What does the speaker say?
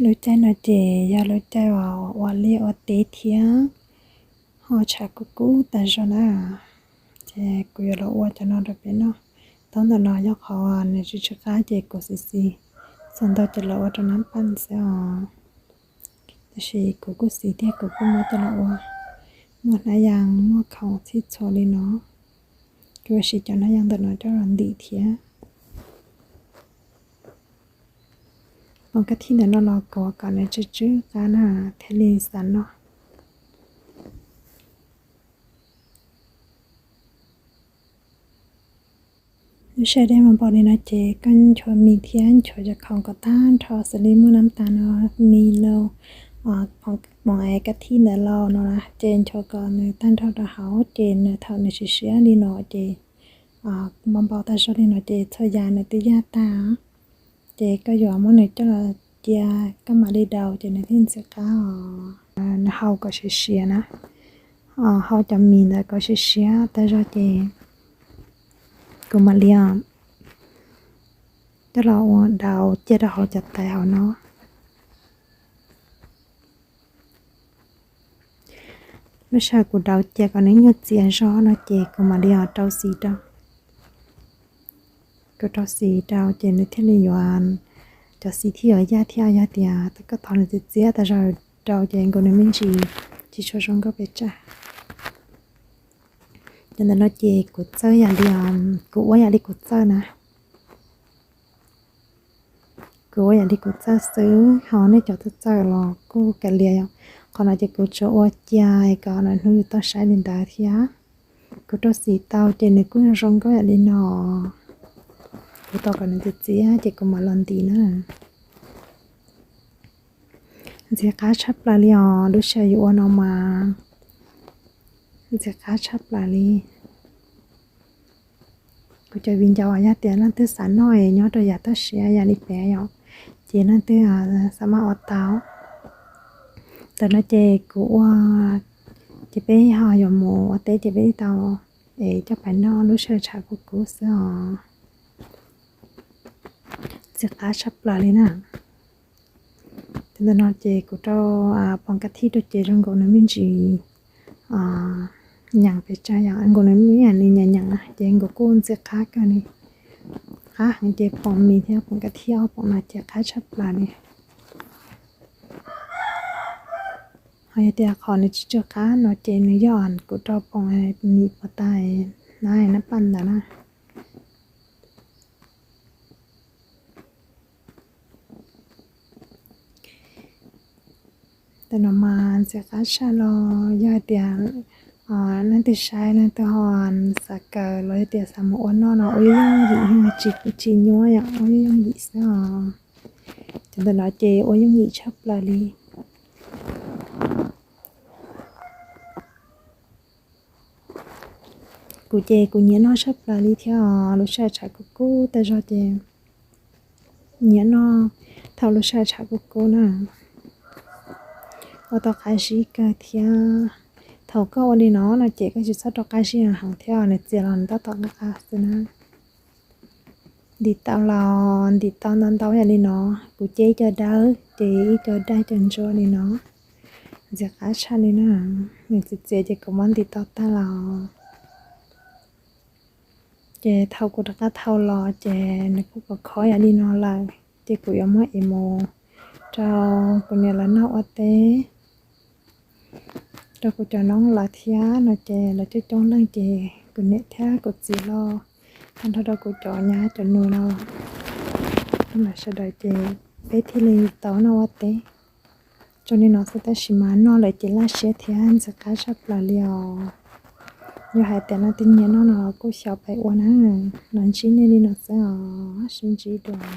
Lub caij no ces yog lub caij uas ua liaj ua teb thiab ho tshav kub kub tas zog na. Ces kuv yuav los ua cov no rau peb noj. Taub ntawm no yog qhov nws tsw tsw qab ces kuv xis xis txog ntau ces los ua rau nab paj xwb os. Tab sis kuv kuj xis thiab kuv kuj muab coj los ua, muaj hnab yas muaj khoom txhij txhua li no. Kuv yuav siv cov hnab yas ntawm no coj los ntim thiab. Poom kab thij ntawm no los kuav kom nws tsw tsw qab na thiaj li xav noj. Lub sij hawm dej mas npau li no ces koj nchuav mis thiab nchuav cov khoom kom tag nrho xws li muaj nab tas no, mis no, poom kab thij ntawm los no na ces nchuav kom nws tag nrho rau hauv ces nws thaum nws siav siav li no ces npau npau tag zog li no ces txhua yam nws twb yaj tag. Ces koj yuav muab nws coj los cia, koj mam li daus ces nws thiaj ntxim qab os. Nws hau kom siav siav na, hau cov mis ntawd kom siav siav tag zog ces kuv mam li coj los ua daus cia rau hauv cov tais hauv no. Lub sij hawm kuv daus cia kom nws nyuag txias zog no ces kuv mam li rau xis rau. Kuv rau xis rau ces nws thiaj li yuav, cov xis thiaj yuav yaj thiab. Yog tias koj thov nws txias txias tas zog rau ces nkaus nws me ntsis tsis tshua zoo nkauj pes tsawg. Cov ntawm no ces kuv txawj yam li, kuv ua yam li kuv txawj na. Kuv ua yam li kuv txawj xwb, ho nej cov txawj txawj los kuj kav liam yom. Qhov no ces kuv tsuas ua cia kom hnub yus tau saib li ntawd thiab. Kuv rau xim tau ces nws kuj zoo nkauj yam li no. Kuv tos kom nws txias txias ces kuv mam los ntim na. Ntxim qab tshaj plaws li os, lub sij hawm yus ua no mas ntxim qab tshaj plaws li. Kuv cov viv ncaus yog tias leej twg xav noj es nyob rau yav toj siab yam li peb yom, ces leej twg xav maj ua tau. Ntawm no ces kuv ua, ces peb ho yuav mus ua teb ces peb tau es coj pais noj lub sij hawm tshav kub kub xwb os. Ntxim qab tshaj plaws li na. Ntawm no ces kuv rau poom kab thij rau ces zoo nkaus nws me ntsis nyeem pes tsawg yom, nkaus nws me ntsis nyeem nyeem na ces nkaus kuj ntxim qab kawg li. Qab heev ces poom mis thiab poom kab thij ob poom no ces qab tshaj plaws li. Ho yog tias qhov nws tsis tsw qab no ces nws yog kuv rau poom mis puas tas na, nab paj ntawd na. Tam no mas ntxim qab tshaj los yog hais tias leej twg saib leej twg ho xav kawm los yog tias xav mus ua noj no ua yooj yooj yim, tsis nyuaj yom, ua yooj yooj yim xwb os. Cov ntawm no ces ua yooj yim tshaj plaws li. Kuv ces kuv nyiam noj tshaj plaws li thiab os, lub sij hawm tshav kub kub tas zog ces nyiam noj thaum lub sij hawm tshav kub kub na. Ua tau qab zib kawg thiab. Thaum koj ua li no no ces koj tsis txhob rau qab zib heev thiab, nws txias los nws tab tom qab qab xwb na. Ntim tau los ntim tau ntau ntau yam li no, kuv cia ib co dawb ces ib co daj co ntsuab li no. Ntxim qab tshaj li na, nws txias txias ces kuv muab ntim tau tag los. Ces thaum kuv rov qab thau los ces nws kuj khov khov yam li no lawm, ces kuv yuav muab ev mus rau kuv niam lawv noj ua teb, rau kuv cov noob lawv thiab no ces lawv coob coob leej ces kuv niam thiab kuv txiv los tag nrho rau kuv cov nyab cov nus no, lawv sawv daws ces peb thiaj li tau noj ua teb. Tsuas li no xwb tab sis mas noj lawm ces laj siab thiab ntxim qab tshaj plaws li os. Yog hais tias leej twg nyiam noj no los kuj xyaum pais ua na, los ntsib nej li no xwb os, sib ntsib dua.